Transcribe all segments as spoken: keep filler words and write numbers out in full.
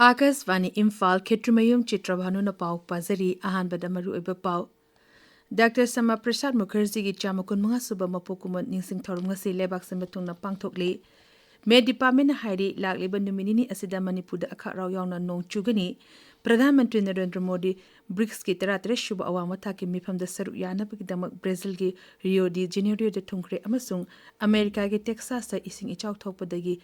ꯑꯥꯀꯥꯁꯕꯥꯅꯤ ꯏꯝꯐꯥꯜ, ꯈꯦꯇ꯭ꯔꯤꯃꯌꯨꯝ ꯆꯤꯇ꯭ꯔꯚꯥꯅꯨꯅ ꯄꯥꯎ ꯄꯥꯖꯔꯤ꯫ ꯑꯍꯥꯟꯕꯗ ꯃꯔꯨꯑꯣꯏꯕ ꯄꯥꯎ꯫ ꯗꯥꯛꯇꯔ ꯁ꯭ꯌꯥꯃꯥ ꯄ꯭ꯔꯁꯥꯗ ꯃꯨꯈꯔꯖꯤꯒꯤ ꯆꯥꯝꯃ ꯀꯨꯟꯃꯉꯥ ꯁꯨꯕ ꯃꯄꯣꯛ ꯀꯨꯝꯑꯣꯟ ꯅꯤꯡꯁꯤꯡ ꯊꯧꯔꯝ ꯉꯁꯤ ꯂꯩꯕꯥꯛ ꯁꯤꯟꯕ ꯊꯨꯡꯅ ꯄꯥꯡꯊꯣꯛꯂꯤ꯫ ꯃꯦꯠ ꯗꯤꯄꯥꯔꯠꯃꯦꯟꯅ ꯍꯥꯏꯔꯤ, ꯂꯥꯛꯂꯤꯕ ꯅꯨꯃꯤꯠ ꯅꯤꯅꯤ ꯑꯁꯤꯗ ꯃꯅꯤꯄꯨꯔꯗ ꯑꯈꯥꯛ ꯑꯔꯥꯎ ꯌꯥꯎꯅ ꯅꯣꯡ ꯆꯨꯒꯅꯤ꯫ ꯄ꯭ꯔꯙꯥꯟ ꯃꯟꯇ꯭ꯔꯤ ꯅꯔꯦꯟꯗ꯭ꯔ ꯃꯣꯗꯤ ꯕ꯭ꯔꯤꯛꯁꯀꯤ ꯇꯔꯥꯇꯔꯦꯠ ꯁꯨꯕ ꯑꯋꯥꯡ ꯊꯥꯛꯀꯤ ꯃꯤꯐꯝꯗ ꯁꯔꯨꯛ ꯌꯥꯅꯕꯒꯤꯗꯃꯛ ꯕ꯭ꯔꯥꯖꯤꯜꯒꯤ ꯔꯤꯑꯣ ꯗꯤ ꯖꯦꯅꯦꯔꯤꯑꯣꯗ ꯊꯨꯡꯈ꯭ꯔꯦ ꯑꯃꯁꯨꯡ ꯑꯃꯦꯔꯤꯀꯥꯒꯤ ꯇꯦꯛꯁꯥꯁꯇ ꯏꯁꯤꯡ ꯏꯆꯥꯎ ꯊꯣꯛꯄꯗꯒꯤ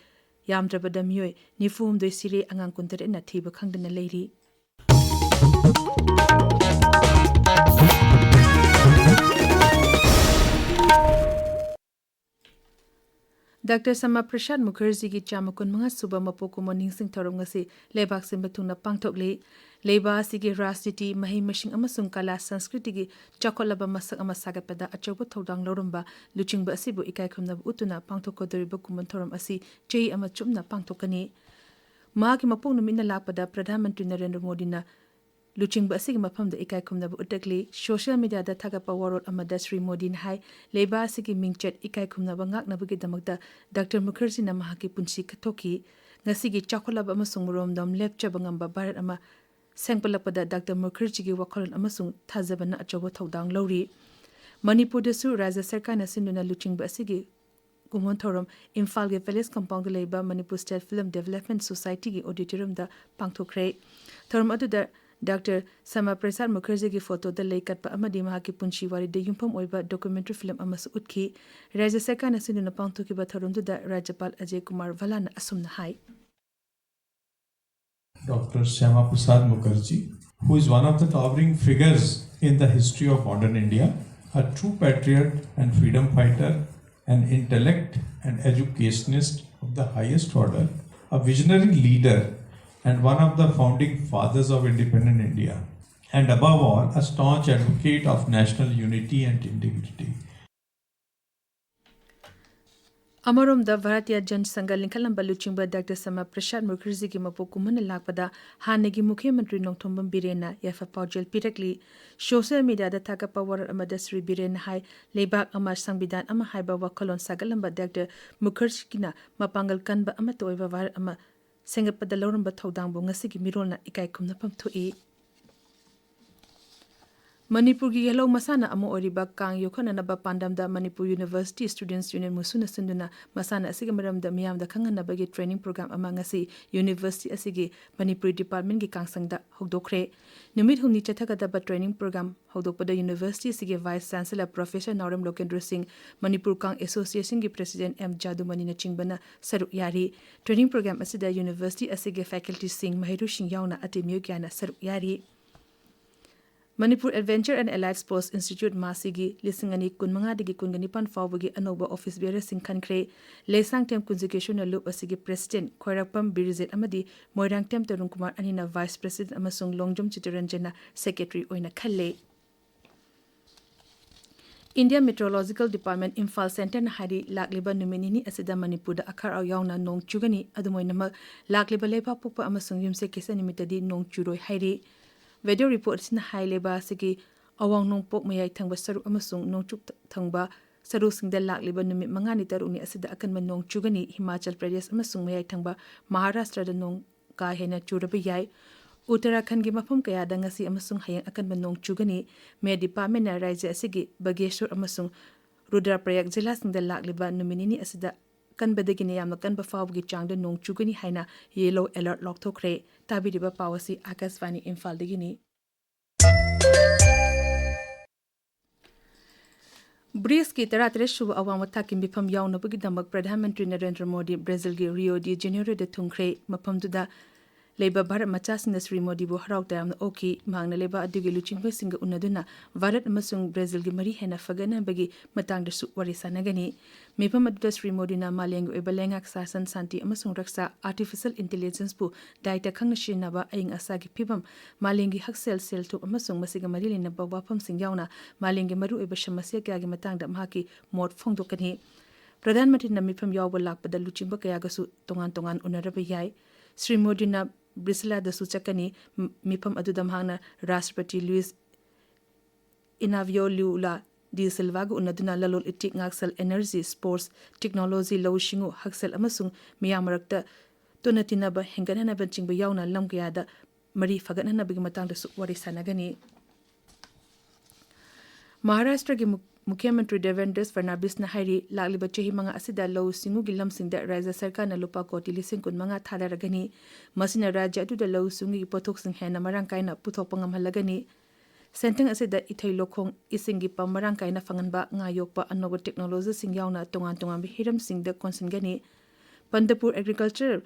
ꯌꯥꯝꯗ꯭ꯔꯕꯗ ꯃꯤꯑꯣꯏ ꯅꯤꯐꯨ ꯍꯨꯝꯗꯣꯏ ꯁꯤꯔꯦ, ꯑꯉꯥꯡ ꯀꯨꯟꯇꯔꯦꯠꯅ ꯊꯤꯕ ꯈꯪꯗꯅ ꯂꯩꯔꯤ꯫ ꯗꯥꯛꯇꯔ ꯁ꯭ꯌꯥꯃꯥ ꯄ꯭ꯔꯁꯥꯗ ꯃꯨꯈꯔꯖꯤꯒꯤ ꯆꯥꯝꯃ ꯀꯨꯟꯃꯉꯥ ꯁꯨꯕ ꯃꯄꯣꯛ ꯀꯨꯝꯑꯣꯟ ꯅꯤꯡꯁꯤꯡ ꯊꯧꯔꯝ ꯉꯁꯤ ꯂꯩꯕꯥꯛ ꯁꯤꯟꯕ ꯊꯨꯡꯅ ꯄꯥꯡꯊꯣꯛꯂꯤ꯫ ꯂꯩꯕꯥꯛ ꯑꯁꯤꯒꯤ ꯔꯥꯖꯅꯤꯇꯤ, ꯃꯍꯩ ꯃꯁꯤꯡ ꯑꯃꯁꯨꯡ ꯀꯂꯥ ꯁꯪꯁꯀ꯭ꯔꯤꯇꯤꯒꯤ ꯆꯥꯎꯈꯠꯂꯕ ꯃꯁꯛ ꯑꯃ ꯁꯥꯒꯠꯄꯗ ꯑꯆꯧꯕ ꯊꯧꯗꯥꯡ ꯂꯧꯔꯝꯕ ꯂꯨꯆꯤꯡꯕ ꯑꯁꯤꯕꯨ ꯏꯀꯥꯏ ꯈꯨꯝꯅꯕ ꯎꯠꯇꯨꯅ ꯄꯥꯡꯊꯣꯛꯀꯗꯧꯔꯤꯕ ꯀꯨꯝꯑꯣꯟ ꯊꯧꯔꯝ ꯑꯁꯤ ꯆꯍꯤ ꯑꯃ ꯆꯨꯞꯅ ꯄꯥꯡꯊꯣꯛꯀꯅꯤ꯫ ꯃꯍꯥꯛꯀꯤ ꯃꯄꯣꯛ ꯅꯨꯃꯤꯠꯅ ꯂꯥꯛꯄꯗ ꯄ꯭ꯔꯙꯥꯟ ꯃꯟꯇ꯭ꯔꯤ ꯅꯔꯦꯟꯗ꯭ꯔ ꯃꯣꯗꯤꯅ ꯂꯨꯆꯤꯡꯕ ꯑꯁꯤꯒꯤ ꯃꯐꯝꯗ ꯏꯀꯥꯏ ꯈꯨꯝꯅꯕ ꯎꯠꯂꯛꯂꯤ꯫ ꯁꯣꯁꯤꯌꯦꯜ ꯃꯤꯗꯤꯌꯥꯗ ꯊꯥꯒꯠꯄ ꯋꯥꯔꯣꯜ ꯑꯃꯗ ꯁ꯭ꯔꯤ ꯃꯣꯗꯤꯅ ꯍꯥꯏ, ꯂꯩꯕꯥꯛ ꯑꯁꯤꯒꯤ ꯃꯤꯡꯆꯠ ꯏꯀꯥꯏ ꯈꯨꯝꯅꯕ ꯉꯥꯛꯅꯕꯒꯤꯗꯃꯛꯇ ꯗꯥꯛꯇꯔ ꯃꯨꯈꯔꯖꯤꯅ ꯃꯍꯥꯛꯀꯤ ꯄꯨꯟꯁꯤ ꯀꯠꯊꯣꯛꯈꯤ꯫ ꯉꯁꯤꯒꯤ ꯆꯥꯎꯈꯠꯂꯕ ꯑꯃꯁꯨꯡ ꯃꯔꯣꯝꯗꯣꯝ ꯂꯦꯞꯆꯕ ꯉꯝꯕ ꯚꯥꯔꯠ ꯑꯃ ꯁꯦꯝꯒꯠꯂꯛꯄꯗ ꯗꯥꯛꯇꯔ ꯃꯨꯈꯔꯖꯤꯒꯤ ꯋꯥꯈꯜꯂꯣꯟ ꯑꯃꯁꯨꯡ ꯊꯥꯖꯕꯅ ꯑꯆꯧꯕ ꯊꯧꯗꯥꯡ ꯂꯧꯔꯤ꯫ ꯃꯅꯤꯄꯨꯔꯗꯁꯨ ꯔꯥꯖ꯭ꯌ ꯁꯔꯀꯥꯔꯅ ꯁꯤꯟꯗꯨꯅ ꯂꯨꯆꯤꯡꯕ ꯑꯁꯤꯒꯤ ꯀꯨꯝꯑꯣꯟ ꯊꯧꯔꯝ ꯏꯝꯐꯥꯜꯒꯤ ꯄꯦꯂꯦꯁ ꯀꯝꯄꯥꯎꯟꯗ ꯂꯩꯕ ꯃꯅꯤꯄꯨꯔ ꯁ꯭ꯇꯦꯠ ꯐꯤꯜꯝ ꯗꯦꯕꯂꯞꯃꯦꯟ ꯁꯣꯁꯥꯏꯇꯤꯒꯤ ꯑꯣꯗꯤꯇꯣꯔꯤꯌꯝꯗ ꯄꯥꯡꯊꯣꯛꯈ꯭ꯔꯦ꯫ ꯊꯧꯔꯝ ꯑꯗꯨꯗ ꯗꯥꯛꯇꯔ ꯁ꯭ꯌꯥꯃꯥ ꯄ꯭ꯔꯁꯥꯗ ꯃꯨꯈꯔꯖꯤꯒꯤ ꯐꯣꯇꯣꯗ ꯂꯩ ꯀꯠꯄ ꯑꯃꯗꯤ ꯃꯍꯥꯛꯀꯤ ꯄꯨꯟꯁꯤ ꯋꯥꯔꯤꯗ ꯌꯨꯝꯐꯝ ꯑꯣꯏꯕ ꯗꯣꯀꯨꯃꯦꯟꯇꯔꯤ ꯐꯤꯜꯝ ꯑꯃꯁꯨ ꯎꯠꯈꯤ꯫ ꯔꯥꯖ꯭ꯌ ꯁꯔꯀꯥꯔꯅ ꯁꯤꯟꯗꯨꯅ ꯄꯥꯡꯊꯣꯛꯈꯤꯕ ꯊꯧꯔꯝꯗꯨꯗ ꯔꯥꯖ꯭ꯌꯄꯥꯜ ꯑꯖꯌ ꯀꯨꯃꯥꯔ ꯚꯜꯂꯥꯅ ꯑꯁꯨꯝꯅ ꯍꯥꯏ꯫ Doctor Shyama Prasad Mukherjee, who is one of the towering figures in the history of modern India, a true patriot and freedom fighter, an intellect and educationist of the highest order, a visionary leader, and one of the founding fathers of independent India, and above all, a staunch advocate of national unity and integrity. ꯑꯃꯔꯣꯝꯗ, ꯚꯥꯔꯇꯤꯌ ꯖꯟ ꯁꯪꯘ ꯂꯤꯡꯈꯠꯂꯝꯕ ꯂꯨꯆꯤꯡꯕ doctor ꯁ꯭ꯌꯥꯃꯥ ꯄ꯭ꯔꯁꯥꯗ ꯃꯨꯈꯔꯖꯤꯒꯤ ꯃꯄꯣꯛ ꯀꯨꯝꯑꯣꯟꯅ ꯂꯥꯛꯄꯗ ꯍꯥꯟꯅꯒꯤ ꯃꯨꯈ꯭ꯌ ꯃꯟꯇ꯭ꯔꯤ ꯅꯣꯡꯊꯣꯝꯕꯝ ꯕꯤꯔꯦꯟꯅ ꯌꯥꯏꯐ ꯄꯥꯎꯖꯦꯜ ꯄꯤꯔꯛꯂꯤ꯫ Social ꯃꯤꯗꯤꯌꯥꯗ ꯊꯥꯒꯠꯄ ꯋꯥꯔꯣꯜ ꯑꯃꯗ ꯁ꯭ꯔꯤ ꯕꯤꯔꯦꯟꯅ ꯍꯥꯏ, ꯂꯩꯕꯥꯛ ꯑꯃ, ꯁꯪꯕꯤꯙꯥꯟ ꯑꯃ ꯍꯥꯏꯕ ꯋꯥꯈꯜꯂꯣꯟ ꯁꯥꯒꯠꯂꯝꯕ ꯗꯥꯛꯇꯔ ꯃꯨꯈꯔꯖꯤꯅ ꯃꯄꯥꯡꯒꯜ ꯀꯟꯕ ꯑꯃꯠꯇ ꯑꯣꯏꯕ ꯚꯥꯔꯠ ꯑꯃ ꯁꯦꯝꯒꯠꯄꯗ ꯂꯧꯔꯝꯕ ꯊꯧꯗꯥꯡꯕꯨ ꯉꯁꯤꯒꯤ ꯃꯤꯔꯣꯜꯅ ꯏꯀꯥꯏ ꯈꯨꯝꯅꯐꯝ ꯊꯣꯛꯏ꯫ ꯃꯅꯤꯄꯨꯔꯒꯤ ꯌꯦꯜꯍꯧ ꯃꯁꯥꯟꯅ ꯑꯃ ꯑꯣꯏꯔꯤꯕ ꯀꯥꯡ ꯌꯣꯛꯈꯠꯅꯅꯕ ꯄꯥꯟꯗꯝꯗ ꯃꯅꯤꯄꯨꯔ University Students Union ꯃꯨꯁꯨꯅ ꯁꯤꯟꯗꯨꯅ ꯃꯁꯥꯟꯅ ꯑꯁꯤꯒꯤ ꯃꯔꯝꯗ ꯃꯤꯌꯥꯝꯗ ꯈꯪꯍꯟꯅꯕꯒꯤ training program ꯑꯃ ꯉꯁꯤ university ꯑꯁꯤꯒꯤ ꯃꯅꯤꯄꯨꯔꯤ departmentꯀꯤ ꯀꯥꯡꯁꯪꯗ ꯍꯧꯗꯣꯛꯈ꯭ꯔꯦ꯫ ꯅꯨꯃꯤꯠ ꯍꯨꯝꯅꯤ ꯆꯠꯊꯒꯗꯕ training program ꯍꯧꯗꯣꯛꯄꯗ university ꯑꯁꯤꯒꯤ Vice Chancellor Professor ꯅꯥꯎꯔꯦꯝ ꯂꯣꯀꯦꯟꯗ꯭ꯔꯣ ꯁꯤꯡ, ꯃꯅꯤꯄꯨꯔ ꯀꯥꯡ Associationꯒꯤ President ꯑꯦꯝ ꯖꯥꯗꯨꯃꯅꯤꯅꯆꯤꯡꯕꯅ ꯁꯔꯨꯛ ꯌꯥꯔꯤ꯫ Training program ꯑꯁꯤꯗ university ꯑꯁꯤꯒꯤ facultyꯁꯤꯡ, ꯃꯍꯩꯔꯣꯏꯁꯤꯡ ꯌꯥꯎꯅ ꯑꯇꯩ ꯃꯤꯑꯣꯏ ꯀꯌꯥꯅ ꯁꯔꯨꯛ ꯌꯥꯔꯤ꯫ Manipur Adventure and Allied Sports Institute ꯃꯥꯁꯤꯒꯤ ꯂꯤꯁꯤꯡ ꯑꯅꯤ ꯀꯨꯟꯃꯉꯥꯗꯒꯤ ꯀꯨꯟꯒ ꯅꯤꯄꯥꯟ ꯐꯥꯎꯕꯒꯤ ꯑꯅꯧꯕ office bearerꯁꯤꯡ ꯈꯟꯈ꯭ꯔꯦ꯫ ꯂꯩꯁꯥꯡꯊꯦꯝ ꯀꯨꯟꯖꯀꯦꯁꯣꯔꯅ ꯂꯨꯞ ꯑꯁꯤꯒꯤ President, ꯈ꯭ꯋꯥꯏꯔꯥꯛꯄꯝ ꯕꯤꯔꯖꯤꯠ ꯑꯃꯗꯤ ꯃꯣꯏꯔꯥꯡꯊꯦꯝ ꯇꯔꯨꯟ ꯀꯨꯃꯥꯔ ꯑꯅꯤꯅ Vice President ꯑꯃꯁꯨꯡ ꯂꯣꯡꯖꯝ ꯆꯤꯠꯇꯔꯟꯖꯟꯅ Secretary ꯑꯣꯏꯅ ꯈꯜꯂꯦ꯫ India Meteorological Department ꯏꯝꯐꯥꯜ centreꯅ ꯍꯥꯏꯔꯤ, ꯂꯥꯛꯂꯤꯕ ꯅꯨꯃꯤꯠ ꯅꯤꯅꯤ ꯑꯁꯤꯗ ꯃꯅꯤꯄꯨꯔꯗ ꯑꯈꯥꯛ ꯑꯔꯥꯎ ꯌꯥꯎꯅ ꯅꯣꯡ ꯆꯨꯒꯅꯤ꯫ ꯑꯗꯨꯝ ꯑꯣꯏꯅꯃꯛ, ꯂꯥꯛꯂꯤꯕ ꯂꯩꯕꯥꯛꯄꯣꯛꯄ ꯑꯃꯁꯨꯡ ꯌꯨꯝꯁꯀꯩꯁ ꯅꯨꯃꯤꯠꯇꯗꯤ ꯅꯣꯡ ꯆꯨꯔꯣꯏ ꯍꯥꯏꯔꯤ꯫ Weather report ꯑꯁꯤꯅ ꯍꯥꯏ, ꯂꯩꯕꯥꯛ ꯑꯁꯤꯒꯤ ꯑꯋꯥꯡ ꯅꯣꯡꯄꯣꯛ ꯃꯌꯥꯏ ꯊꯪꯕ ꯁꯔꯨꯛ ꯑꯃꯁꯨꯡ ꯅꯣꯡꯆꯨꯞ ꯊꯪꯕ ꯁꯔꯨꯛꯁꯤꯡꯗ ꯂꯥꯛꯂꯤꯕ ꯅꯨꯃꯤꯠ ꯃꯉꯥꯅꯤ ꯇꯔꯨꯛꯅꯤ ꯑꯁꯤꯗ ꯑꯀꯟꯕ ꯅꯣꯡ ꯆꯨꯒꯅꯤ꯫ ꯍꯤꯃꯥꯆꯜ ꯄ꯭ꯔꯗꯦꯁ ꯑꯃꯁꯨꯡ ꯃꯌꯥꯏ ꯊꯪꯕ ꯃꯍꯥꯔꯥꯁꯇ꯭ꯔꯗ ꯅꯣꯡ ꯀꯥ ꯍꯦꯟꯅ ꯆꯨꯔꯕ ꯌꯥꯏ꯫ ꯎꯠꯇꯔꯥꯈꯟꯒꯤ ꯃꯐꯝ ꯀꯌꯥꯗ ꯉꯁꯤ ꯑꯃꯁꯨꯡ ꯍꯌꯦꯡ ꯑꯀꯟꯕ ꯅꯣꯡ ꯆꯨꯒꯅꯤ꯫ ꯃꯦ departmentꯅ ꯔꯥꯖ꯭ꯌ ꯑꯁꯤꯒꯤ ꯕꯒꯦꯁꯣꯔ ꯑꯃꯁꯨꯡ ꯔꯨꯗ꯭ꯔꯄ꯭ꯔꯌꯥꯒ ꯖꯤꯂꯥꯁꯤꯡꯗ ꯂꯥꯛꯂꯤꯕ ꯅꯨꯃꯤꯠ ꯅꯤꯅꯤ ꯑꯁꯤꯗ ꯀꯟꯕꯗꯒꯤꯅ ꯌꯥꯝꯅ ꯀꯟꯕ ꯐꯥꯎꯕꯒꯤ ꯆꯥꯡꯗ ꯅꯣꯡ ꯆꯨꯒꯅꯤ ꯍꯥꯏꯅ yellow alert ꯂꯥꯎꯊꯣꯛꯈ꯭ꯔꯦ꯫ ꯇꯥꯕꯤꯔꯤꯕ ꯄꯥꯎ ꯑꯁꯤ ꯑꯥꯀꯥꯁꯕꯥꯅꯤ ꯏꯝꯐꯥꯜꯗꯒꯤꯅꯤ꯫ BRICSꯀꯤ ꯇꯔꯥꯇꯔꯦꯠ ꯁꯨꯕ ꯑꯋꯥꯡꯕ ꯊꯥꯛꯀꯤ ꯃꯤꯐꯝ ꯌꯥꯎꯅꯕꯒꯤꯗꯃꯛ ꯄ꯭ꯔꯙꯥꯟ ꯃꯟꯇ꯭ꯔꯤ ꯅꯔꯦꯟꯗ꯭ꯔ ꯃꯣꯗꯤ ꯕ꯭ꯔꯥꯖꯤꯜꯒꯤ ꯔꯤꯑꯣ ꯗꯤ ꯖꯦꯅꯦꯔꯣꯗ ꯊꯨꯡꯈ꯭ꯔꯦ꯫ ꯃꯐꯝꯗꯨꯗ ꯂꯩꯕ ꯚꯥꯔꯠ ꯃꯆꯥꯁꯤꯡꯅ ꯁ꯭ꯔꯤ ꯃꯣꯗꯤꯕꯨ ꯍꯔꯥꯎ ꯇꯌꯥꯝꯅ ꯑꯣꯛꯈꯤ꯫ ꯃꯍꯥꯛꯅ ꯂꯩꯕꯥꯛ ꯑꯗꯨꯒꯤ ꯂꯨꯆꯤꯡꯕꯁꯤꯡꯒ ꯎꯅꯗꯨꯅ ꯚꯥꯔꯠ ꯑꯃꯁꯨꯡ ꯕ꯭ꯔꯥꯖꯤꯜꯒꯤ ꯃꯔꯤ ꯍꯦꯟꯅ ꯐꯒꯠꯅꯕꯒꯤ ꯃꯇꯥꯡꯗꯁꯨ ꯋꯥꯔꯤ ꯁꯥꯟꯅꯒꯅꯤ꯫ ꯃꯤꯐꯝ ꯑꯗꯨꯗ ꯁ꯭ꯔꯤ ꯃꯣꯗꯤꯅ ꯃꯥꯂꯦꯝꯒꯤ ꯑꯣꯏꯕ ꯂꯩꯉꯥꯛ ꯁꯥꯁꯟ, ꯁꯥꯟꯇꯤ ꯑꯃꯁꯨꯡ ꯔꯛꯁꯥ, artificial intelligenceꯄꯨ ꯗꯥꯏꯇ ꯈꯪꯅ ꯁꯤꯖꯤꯟꯅꯕ, ꯑꯏꯪ ꯑꯁꯥꯒꯤ ꯐꯤꯕꯝ, ꯃꯥꯂꯦꯝꯒꯤ ꯍꯛꯁꯦꯜ, ꯁꯦꯜ-ꯊꯨꯝ ꯑꯃꯁꯨꯡ ꯃꯁꯤꯒ ꯃꯔꯤ ꯂꯩꯅꯕ ꯋꯥꯐꯝꯁꯤꯡ ꯌꯥꯎꯅ ꯃꯥꯂꯦꯝꯒꯤ ꯃꯔꯨꯑꯣꯏꯕ ꯁꯃꯁ꯭ꯌꯥ ꯀꯌꯥꯒꯤ ꯃꯇꯥꯡꯗ ꯃꯍꯥꯛꯀꯤ ꯃꯣꯠ ꯐꯣꯡꯗꯣꯛꯀꯅꯤ꯫ ꯄ꯭ꯔꯙꯥꯟ ꯃꯟꯇ꯭ꯔꯤꯅ ꯃꯤꯐꯝ ꯌꯥꯎꯕ ꯂꯥꯛꯄꯗ ꯂꯨꯆꯤꯡꯕ ꯀꯌꯥꯒꯁꯨ ꯇꯣꯉꯥꯟ ꯇꯣꯉꯥꯟ ꯎꯅꯔꯕ ꯌꯥꯏ꯫ ꯁ꯭ꯔꯤ ꯃꯣꯗꯤꯅ ꯕ꯭ꯔꯤꯁꯤꯂꯥꯗꯁꯨ ꯆꯠꯀꯅꯤ꯫ ꯃ-, ꯃꯤꯐꯝ ꯑꯗꯨꯗ ꯃꯍꯥꯛꯅ ꯔꯥꯁꯇ꯭ꯔꯄꯇꯤ ꯂꯨꯏꯁ ꯏꯅꯥꯚꯤꯌꯣ ꯂꯨꯂꯥ ꯗꯤ ꯁꯤꯜꯚꯥꯒ ꯎꯅꯗꯨꯅ ꯂꯂꯣꯟ ꯏꯇꯤꯛ, ꯉꯥꯛꯁꯦꯜ, energy, sports, technology, ꯂꯧꯎ ꯁꯤꯡꯎ, ꯍꯛꯁꯦꯜ ꯑꯃꯁꯨꯡ ꯃꯤꯌꯥꯝ ꯃꯔꯛꯇ ꯇꯨꯅ ꯇꯤꯟꯅꯕ ꯍꯦꯟꯒꯠꯍꯟꯅꯕꯅꯆꯤꯡꯕ ꯌꯥꯎꯅ ꯂꯝ ꯀꯌꯥꯗ ꯃꯔꯤ ꯐꯒꯠꯍꯟꯅꯕꯒꯤ ꯃꯇꯥꯡꯗꯁꯨ ꯋꯥꯔꯤ ꯁꯥꯟꯅꯒꯅꯤ꯫ ꯃꯍꯥꯔꯥꯁꯇ꯭ꯔꯒꯤ ꯃꯨ-, ꯃꯨꯈ꯭ꯌ ꯃꯟꯇ꯭ꯔꯤ ꯗꯦꯕꯦꯟꯗ꯭ꯔ ꯐꯔꯅꯥꯕꯤꯁꯅ ꯍꯥꯏꯔꯤ, ꯂꯥꯛꯂꯤꯕ ꯆꯍꯤ ꯃꯉꯥ ꯑꯁꯤꯗ ꯂꯧꯎ ꯁꯤꯡꯎꯒꯤ ꯂꯝꯁꯤꯡꯗ ꯔꯥꯖ꯭ꯌ ꯁꯔꯀꯥꯔꯅ ꯂꯨꯄꯥ ꯀꯣꯇꯤ ꯂꯤꯁꯤꯡ ꯀꯨꯟꯃꯉꯥ ꯊꯥꯗꯔꯒꯅꯤ꯫ ꯃꯁꯤꯅ ꯔꯥꯖ꯭ꯌ ꯑꯗꯨꯗ ꯂꯧꯎ ꯁꯤꯡꯎꯒꯤ ꯄꯣꯠꯊꯣꯛꯁꯤꯡ ꯍꯦꯟꯅ ꯃꯔꯥꯡ ꯀꯥꯏꯅ ꯄꯨꯊꯣꯛꯄ ꯉꯝꯍꯜꯂꯒꯅꯤ꯫ ꯁꯦꯟꯊꯪ ꯑꯁꯤꯗ ꯏꯊꯩ ꯂꯧꯈꯣꯡ, ꯏꯁꯤꯡꯒꯤ ꯄꯝ ꯃꯔꯥꯡ ꯀꯥꯏꯅ ꯐꯪꯍꯟꯕ, ꯉꯥ ꯌꯣꯛꯄ, ꯑꯅꯧꯕ ꯇꯦꯛꯅꯣꯂꯣꯖꯤꯁꯤꯡ ꯌꯥꯎꯅ ꯇꯣꯉꯥꯟ ꯇꯣꯉꯥꯟꯕ ꯍꯤꯔꯝꯁꯤꯡꯗ ꯀꯣꯟꯁꯤꯟꯒꯅꯤ꯫ ꯄꯟꯗꯄꯨꯔ ꯑꯦꯒ꯭ꯔꯤꯀꯜꯆꯔ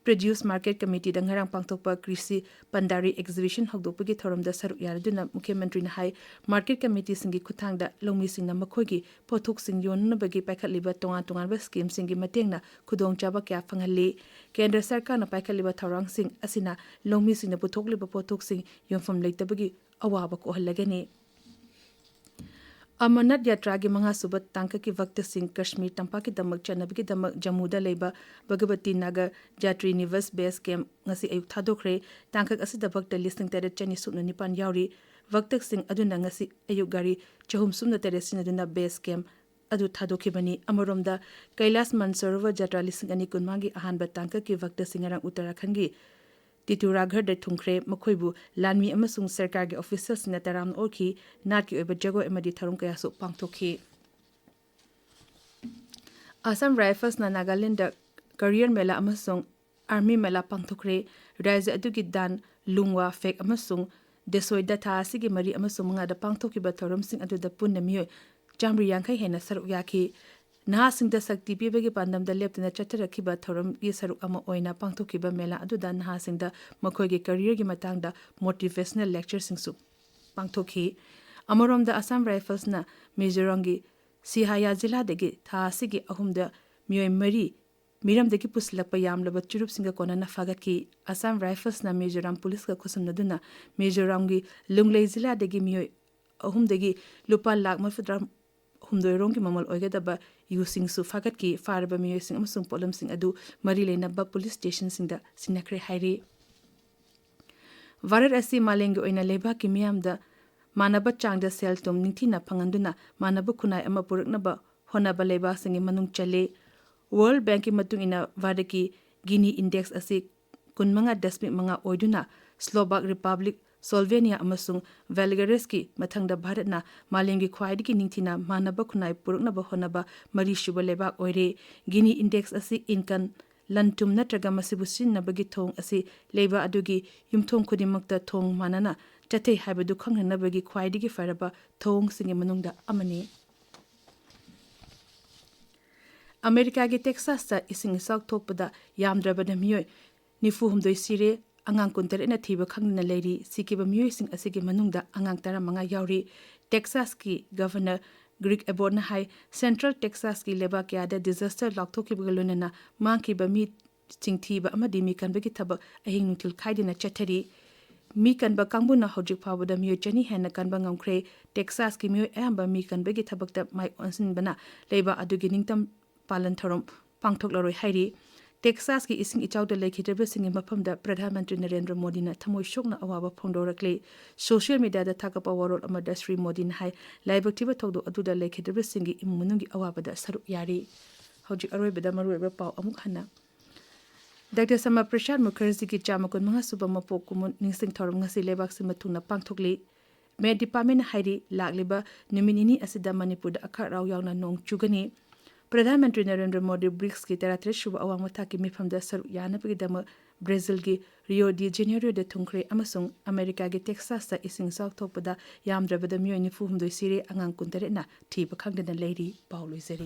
ꯄ꯭ꯔꯗ꯭ꯌꯨꯁ ꯃꯥꯔꯀꯦꯠ ꯀꯃꯤꯇꯤꯗ ꯉꯔꯥꯡ ꯄꯥꯡꯊꯣꯛꯄ ꯀ꯭ꯔꯤꯁꯤ ꯄꯟꯗꯥꯔꯤ ꯑꯦꯛꯖꯤꯕꯤꯁꯟ ꯍꯧꯗꯣꯛꯄꯒꯤ ꯊꯧꯔꯝꯗ ꯁꯔꯨꯛ ꯌꯥꯔꯗꯨꯅ ꯃꯨꯈ꯭ꯌ ꯃꯟꯇ꯭ꯔꯤꯅ ꯍꯥꯏ, ꯃꯥꯔꯀꯦꯠ ꯀꯃꯤꯇꯤꯁꯤꯡꯒꯤ ꯈꯨꯠꯊꯥꯡꯗ ꯂꯧꯃꯤꯁꯤꯡꯅ ꯃꯈꯣꯏꯒꯤ ꯄꯣꯠꯊꯣꯛꯁꯤꯡ ꯌꯣꯟꯅꯕꯒꯤ ꯄꯥꯏꯈꯠꯂꯤꯕ ꯇꯣꯉꯥꯟ ꯇꯣꯉꯥꯟꯕ ꯁ꯭ꯀꯤꯝꯁꯤꯡꯒꯤ ꯃꯇꯦꯡꯅ ꯈꯨꯗꯣꯡꯆꯥꯕ ꯀꯌꯥ ꯐꯪꯍꯜꯂꯤ꯫ ꯀꯦꯟꯗ꯭ꯔ ꯁꯔꯀꯥꯔꯅ ꯄꯥꯏꯈꯠꯂꯤꯕ ꯊꯧꯔꯥꯡꯁꯤꯡ ꯑꯁꯤꯅ ꯂꯧꯃꯤꯁꯤꯡꯅ ꯄꯨꯊꯣꯛꯂꯤꯕ ꯄꯣꯠꯊꯣꯛꯁꯤꯡ ꯌꯣꯟꯐꯝ ꯂꯩꯇꯕꯒꯤ ꯑꯋꯥꯕ ꯀꯣꯛꯍꯜꯂꯒꯅꯤ꯫ ꯑꯃꯔꯅꯥꯊ ꯌꯥꯇ꯭ꯔꯥꯒꯤ ꯃꯉꯥꯁꯨꯕ ꯇꯥꯡꯀꯛꯀꯤ ꯚꯛꯇꯁꯤꯡ ꯀꯥꯁꯃꯤꯔ ꯇꯝꯄꯥꯛꯀꯤꯗꯃꯛ ꯆꯠꯅꯕꯒꯤꯗꯃꯛ ꯖꯝꯃꯨꯗ ꯂꯩꯕ ꯚꯒꯕꯇꯤ ꯅꯥꯒꯔ ꯖꯥꯇ꯭ꯔꯤ ꯅꯤꯕꯥꯁ ꯕꯦꯁ ꯀꯦꯝꯞ ꯉꯁꯤ ꯑꯌꯨꯛ ꯊꯥꯗꯣꯛꯈ꯭ꯔꯦ꯫ ꯇꯥꯡꯀꯛ ꯑꯁꯤꯗ ꯚꯛꯇ ꯂꯤꯁꯤꯡ ꯇꯔꯦꯠ ꯆꯅꯤ ꯁꯨꯞꯅ ꯅꯤꯄꯥꯟ ꯌꯥꯎꯔꯤ꯫ ꯚꯛꯇꯁꯤꯡ ꯑꯗꯨꯅ ꯉꯁꯤ ꯑꯌꯨꯛ ꯒꯥꯔꯤ ꯆꯍꯨꯝ ꯁꯨꯞꯅ ꯇꯔꯦꯠ ꯁꯤꯖꯤꯟꯅꯗꯨꯅ ꯕꯦꯁ ꯀꯦꯝꯞ ꯑꯗꯨ ꯊꯥꯗꯣꯛꯈꯤꯕꯅꯤ꯫ ꯑꯃꯔꯣꯝꯗ, ꯀꯩꯂꯥꯁ ꯃꯥꯟꯁꯔꯣꯚꯔ ꯖꯥꯇ꯭ꯔꯥ ꯂꯤꯁꯤꯡ ꯑꯅꯤ ꯀꯨꯟꯃꯉꯥꯒꯤ ꯑꯍꯥꯟꯕ ꯇꯥꯡꯀꯛꯀꯤ ꯚꯛꯇꯁꯤꯡ ꯉꯔꯥꯡ ꯎꯠꯇꯔꯥꯈꯟꯒꯤ ꯇꯤꯇꯨꯔꯥꯒꯔꯗ ꯊꯨꯡꯈ꯭ꯔꯦ꯫ ꯃꯈꯣꯏꯕꯨ ꯂꯥꯟꯃꯤ ꯑꯃꯁꯨꯡ ꯁꯔꯀꯥꯔꯒꯤ ꯑꯣꯐꯤꯁꯤꯌꯦꯜꯁꯤꯡꯅ ꯇꯔꯥꯝꯅ ꯑꯣꯛꯈꯤ꯫ ꯅꯥꯠꯀꯤ ꯑꯣꯏꯕ ꯖꯒꯣꯏ ꯑꯃꯗꯤ ꯊꯧꯔꯝ ꯀꯌꯥꯁꯨ ꯄꯥꯡꯊꯣꯛꯈꯤ꯫ ꯑꯁꯥꯝ ꯔꯥꯏꯐꯜꯁꯅ ꯅꯥꯒꯥꯂꯦꯟꯗ ꯀꯔꯤꯌꯔ ꯃꯦꯂꯥ ꯑꯃꯁꯨꯡ ꯑꯥꯔꯃꯤ ꯃꯦꯂꯥ ꯄꯥꯡꯊꯣꯛꯈ꯭ꯔꯦ꯫ ꯔꯥꯖ꯭ꯌ ꯑꯗꯨꯒꯤ ꯗꯥꯟ, ꯂꯨꯡꯋꯥ ꯐꯦꯛ ꯑꯃꯁꯨꯡ ꯗꯦꯁꯣꯏꯗ ꯊꯥ ꯑꯁꯤꯒꯤ ꯃꯔꯤ ꯑꯃꯁꯨꯡ ꯃꯉꯥꯗ ꯄꯥꯡꯊꯣꯛꯈꯤꯕ ꯊꯧꯔꯝꯁꯤꯡ ꯑꯗꯨꯗ ꯄꯨꯟꯅ ꯃꯤꯑꯣꯏ ꯆꯥꯃꯔꯤ ꯌꯥꯡꯈꯩ ꯍꯦꯟꯅ ꯁꯔꯨꯛ ꯌꯥꯈꯤ꯫ ꯅꯍꯥꯁꯤꯡꯗ ꯁꯛꯇꯤ ꯄꯤꯕꯒꯤ ꯄꯥꯟꯗꯝꯗ ꯂꯦꯞꯇꯅ ꯆꯠꯊꯔꯛꯈꯤꯕ ꯊꯧꯔꯝꯒꯤ ꯁꯔꯨꯛ ꯑꯃ ꯑꯣꯏꯅ ꯄꯥꯡꯊꯣꯛꯈꯤꯕ ꯃꯦꯂꯥ ꯑꯗꯨꯗ ꯅꯍꯥꯁꯤꯡꯗ ꯃꯈꯣꯏꯒꯤ ꯀꯔꯤꯌꯔꯒꯤ ꯃꯇꯥꯡꯗ ꯃꯣꯇꯤꯚꯦꯁꯅꯦꯜ ꯂꯦꯛꯆꯔꯁꯤꯡꯁꯨ ꯄꯥꯡꯊꯣꯛꯈꯤ꯫ ꯑꯃꯔꯣꯝꯗ, ꯑꯁꯥꯝ ꯔꯥꯏꯐꯜꯁꯅ ꯃꯤꯖꯣꯔꯥꯝꯒꯤ ꯁꯤꯍꯥꯌꯥ ꯖꯤꯂꯥꯗꯒꯤ ꯊꯥ ꯑꯁꯤꯒꯤ ꯑꯍꯨꯝꯗ ꯃꯤꯑꯣꯏ ꯃꯔꯤ ꯃꯤꯔꯝꯗꯒꯤ ꯄꯨꯁꯤꯜꯂꯛꯄ ꯌꯥꯝꯂꯕ ꯆꯨꯔꯨꯞꯁꯤꯡꯒ ꯀꯣꯟꯅꯅ ꯐꯥꯒꯠꯈꯤ꯫ ꯑꯁꯥꯝ ꯔꯥꯏꯐꯜꯁꯅ ꯃꯤꯖꯣꯔꯥꯝ ꯄꯨꯂꯤꯁꯀ ꯈꯨꯠꯁꯝꯅꯗꯨꯅ ꯃꯤꯖꯣꯔꯥꯝꯒꯤ ꯂꯨꯡꯂꯩ ꯖꯤꯂꯥꯗꯒꯤ ꯃꯤꯑꯣꯏ ꯑꯍꯨꯝꯗꯒꯤ ꯂꯨꯄꯥ ꯂꯥꯈ ꯃꯔꯤꯐꯨꯇꯔꯥ ꯍꯨꯝꯗꯣꯏ ꯔꯣꯝꯒꯤ ꯃꯃꯜ ꯑꯣꯏꯒꯗꯕ ꯌꯨꯁꯤꯡꯁꯨ ꯐꯥꯒꯠꯈꯤ꯫ ꯐꯥꯔꯕ ꯃꯤꯑꯣꯏꯁꯤꯡ ꯑꯃꯁꯨꯡ ꯄꯣꯠꯂꯝꯁꯤꯡ ꯑꯗꯨ ꯃꯔꯤ ꯂꯩꯅꯕ ꯄꯨꯂꯤꯁ ꯁ꯭ꯇꯦꯁꯟꯁꯤꯡꯗ ꯁꯤꯟꯅꯈ꯭ꯔꯦ ꯍꯥꯏꯔꯤ꯫ ꯚꯥꯔꯠ ꯑꯁꯤ ꯃꯥꯂꯦꯝꯒꯤ ꯑꯣꯏꯅ ꯂꯩꯕꯥꯛꯀꯤ ꯃꯤꯌꯥꯝꯗ ꯃꯥꯟꯅꯕ ꯆꯥꯡꯗ ꯁꯦꯜ ꯊꯨꯝ ꯅꯤꯡꯊꯤꯅ ꯐꯪꯍꯟꯗꯨꯅ ꯃꯥꯟꯅꯕ ꯈꯨꯟꯅꯥꯏ ꯑꯃ ꯄꯨꯔꯛꯅꯕ ꯍꯣꯠꯅꯕ ꯂꯩꯕꯥꯛꯁꯤꯡꯒꯤ ꯃꯅꯨꯡ ꯆꯜꯂꯤ꯫ ꯋꯥꯔꯜꯗ ꯕꯦꯡꯛꯀꯤ ꯃꯇꯨꯡ ꯏꯟꯅ ꯚꯥꯔꯠꯀꯤ ꯒꯤꯅꯤ ꯏꯟꯗꯦꯛꯁ ꯑꯁꯤ ꯀꯨꯟꯃꯉꯥ ꯗꯁꯃꯤꯛ ꯃꯉꯥ ꯑꯣꯏꯗꯨꯅ ꯁ꯭ꯂꯣꯕꯥꯛ ꯔꯤꯄꯕ꯭ꯂꯤꯛ, ꯁ꯭ꯂꯣꯚꯦꯅꯤꯌꯥ ꯑꯃꯁꯨꯡ ꯕꯦꯜꯒꯔꯦꯁꯀꯤ ꯃꯊꯪꯗ ꯚꯥꯔꯠꯅ ꯃꯥꯂꯦꯝꯒꯤ ꯈ꯭ꯋꯥꯏꯗꯒꯤ ꯅꯤꯡꯊꯤꯅ ꯃꯥꯟꯅꯕ ꯈꯨꯟꯅꯥꯏ ꯄꯨꯔꯛꯅꯕ ꯍꯣꯠꯅꯕ ꯃꯔꯤꯁꯨꯕ ꯂꯩꯕꯥꯛ ꯑꯣꯏꯔꯦ꯫ ꯒꯤꯅꯤ ꯏꯟꯗꯦꯛꯁ ꯑꯁꯤ ꯏꯟꯀꯝ, ꯂꯟ-ꯊꯨꯝ ꯅꯠꯇ꯭ꯔꯒ ꯃꯁꯤꯕꯨ ꯁꯤꯖꯤꯟꯅꯕꯒꯤ ꯊꯧꯑꯣꯡ ꯑꯁꯤ ꯂꯩꯕꯥꯛ ꯑꯗꯨꯒꯤ ꯌꯨꯝꯊꯣꯡ ꯈꯨꯗꯤꯡꯃꯛꯇ ꯊꯣꯡ ꯃꯥꯟꯅꯅ ꯆꯠꯊꯩ ꯍꯥꯏꯕꯗꯨ ꯈꯪꯅꯅꯕꯒꯤ ꯈ꯭ꯋꯥꯏꯗꯒꯤ ꯐꯔꯕ ꯊꯧꯑꯣꯡꯁꯤꯡꯒꯤ ꯃꯅꯨꯡꯗ ꯑꯃꯅꯤ꯫ ꯑꯃꯦꯔꯤꯀꯥꯒꯤ ꯇꯦꯛꯁꯥꯁꯇ ꯏꯁꯤꯡ ꯏꯆꯥꯎ ꯊꯣꯛꯄꯗ ꯌꯥꯝꯗ꯭ꯔꯕꯗ ꯃꯤꯑꯣꯏ ꯅꯤꯐꯨ ꯍꯨꯝꯗꯣꯏ ꯁꯤꯔꯦ, ꯑꯉꯥꯡ ꯀꯨꯟꯇꯔꯦꯠꯅ ꯊꯤꯕ ꯈꯪꯗꯅ ꯂꯩꯔꯤ꯫ ꯁꯤꯈꯤꯕ ꯃꯤꯑꯣꯏꯁꯤꯡ ꯑꯁꯤꯒꯤ ꯃꯅꯨꯡꯗ ꯑꯉꯥꯡ ꯇꯔꯥꯃꯉꯥ ꯌꯥꯎꯔꯤ꯫ ꯇꯦꯛꯁꯥꯁꯀꯤ ꯒꯚꯔꯅꯔ ꯒ꯭ꯔꯤꯛ ꯑꯦꯕꯣꯠꯅ ꯍꯥꯏ, ꯁꯦꯟꯇ꯭ꯔꯦꯜ ꯇꯦꯛꯁꯥꯁꯀꯤ ꯂꯩꯕꯥꯛ ꯀꯌꯥꯗ ꯗꯤꯖꯥꯁꯇꯔ ꯂꯥꯎꯊꯣꯛꯈꯤꯕꯒ ꯂꯣꯏꯅꯅ ꯃꯥꯡꯈꯤꯕ ꯃꯤ ꯆꯤꯡꯊꯤꯕ ꯑꯃꯗꯤ ꯃꯤ ꯀꯟꯕꯒꯤ ꯊꯕꯛ ꯑꯍꯤꯡ ꯅꯨꯡꯊꯤꯜ ꯈꯥꯏꯗꯅ ꯆꯠꯊꯔꯤ꯫ ꯃꯤ ꯀꯟꯕ ꯀꯥꯡꯕꯨꯅ ꯍꯧꯖꯤꯛ ꯐꯥꯎꯕꯗ ꯃꯤꯑꯣꯏ ꯆꯅꯤ ꯍꯦꯟꯅ ꯀꯟꯕ ꯉꯝꯈ꯭ꯔꯦ꯫ ꯇꯦꯛꯁꯥꯁꯀꯤ ꯃꯤꯑꯣꯏ ꯑꯌꯥꯝꯕ ꯃꯤ ꯀꯟꯕꯒꯤ ꯊꯕꯛꯇ ꯃꯥꯏ ꯑꯣꯟꯁꯤꯟꯕꯅ ꯂꯩꯕꯥꯛ ꯑꯗꯨꯒꯤ ꯅꯤꯡꯇꯝ ꯄꯥꯂꯟ ꯊꯧꯔꯝ ꯄꯥꯡꯊꯣꯛꯂꯔꯣꯏ ꯍꯥꯏꯔꯤ꯫ ꯇꯦꯛꯁꯥꯁꯀꯤ ꯏꯁꯤꯡ ꯏꯆꯥꯎꯗ ꯂꯩꯈꯤꯗ꯭ꯔꯕꯁꯤꯡꯒꯤ ꯃꯐꯝꯗ ꯄ꯭ꯔꯙꯥꯟ ꯃꯟꯇ꯭ꯔꯤ ꯅꯔꯦꯟꯗ꯭ꯔ ꯃꯣꯗꯤꯅ ꯊꯃꯣꯏ ꯁꯣꯛꯅ ꯑꯋꯥꯕ ꯐꯣꯡꯗꯣꯔꯛꯂꯤ꯫ ꯁꯣꯁꯤꯌꯦꯜ ꯃꯤꯗꯤꯌꯥꯗ ꯊꯥꯒꯠꯄ ꯋꯥꯔꯣꯜ ꯑꯃꯗ ꯁ꯭ꯔꯤ ꯃꯣꯗꯤꯅ ꯍꯥꯏ, ꯂꯥꯏꯕꯛ ꯊꯤꯕ ꯊꯧꯗꯣꯛ ꯑꯗꯨꯗ ꯂꯩꯈꯤꯗ꯭ꯔꯕꯁꯤꯡꯒꯤ ꯏꯃꯨꯡ ꯃꯅꯨꯡꯒꯤ ꯑꯋꯥꯕꯗ ꯁꯔꯨꯛ ꯌꯥꯔꯤ꯫ ꯍꯧꯖꯤꯛ ꯑꯔꯣꯏꯕꯗ ꯃꯔꯨꯑꯣꯏꯕ ꯄꯥꯎ ꯑꯃꯨꯛ ꯍꯟꯅ꯫ ꯗꯥꯛꯇꯔ ꯁ꯭ꯌꯥꯃꯥ ꯄ꯭ꯔꯁꯥꯗ ꯃꯨꯈꯔꯖꯤꯒꯤ ꯆꯥꯝꯃ ꯀꯨꯟꯃꯉꯥ ꯁꯨꯕ ꯃꯄꯣꯛ ꯀꯨꯝꯑꯣꯟ ꯅꯤꯡꯁꯤꯡ ꯊꯧꯔꯝ ꯉꯁꯤ ꯂꯩꯕꯥꯛ ꯁꯤꯟꯕ ꯊꯨꯡꯅ ꯄꯥꯡꯊꯣꯛꯂꯤ꯫ ꯃꯦꯠ ꯗꯤꯄꯥꯔꯠꯃꯦꯟꯅ ꯍꯥꯏꯔꯤ, ꯂꯥꯛꯂꯤꯕ ꯅꯨꯃꯤꯠ ꯅꯤꯅꯤ ꯑꯁꯤꯗ ꯃꯅꯤꯄꯨꯔꯗ ꯑꯈꯥꯛ ꯑꯔꯥꯎ ꯌꯥꯎꯅ ꯅꯣꯡ ꯆꯨꯒꯅꯤ꯫ ꯄ꯭ꯔꯙꯥꯟ ꯃꯟꯇ꯭ꯔꯤ ꯅꯔꯦꯟꯗ꯭ꯔ ꯃꯣꯗꯤ ꯕ꯭ꯔꯤꯛꯁꯀꯤ ꯇꯔꯥꯇꯔꯦꯠ ꯁꯨꯕ ꯑꯋꯥꯡ ꯃꯊꯥꯛꯀꯤ ꯃꯤꯐꯝꯗ ꯁꯔꯨꯛ ꯌꯥꯅꯕꯒꯤꯗꯃꯛ ꯕ꯭ꯔꯥꯖꯤꯜꯒꯤ ꯔꯤꯑꯣ ꯗꯤ ꯖꯦꯅꯦꯔꯤꯑꯣꯗ ꯊꯨꯡꯈ꯭ꯔꯦ ꯑꯃꯁꯨꯡ ꯑꯃꯦꯔꯤꯀꯥꯒꯤ ꯇꯦꯛꯁꯥꯁꯇ ꯏꯁꯤꯡ ꯏꯆꯥꯎ ꯊꯣꯛꯄꯗ ꯌꯥꯝꯗ꯭ꯔꯕꯗ ꯃꯤꯑꯣꯏ ꯅꯤꯐꯨ ꯍꯨꯝꯗꯣꯏ ꯁꯤꯔꯦ, ꯑꯉꯥꯡ ꯀꯨꯟꯇꯔꯦꯠꯅ ꯊꯤꯕ ꯈꯪꯗꯅ ꯂꯩꯔꯤ꯫ ꯄꯥꯎ ꯂꯣꯏꯖꯔꯦ꯫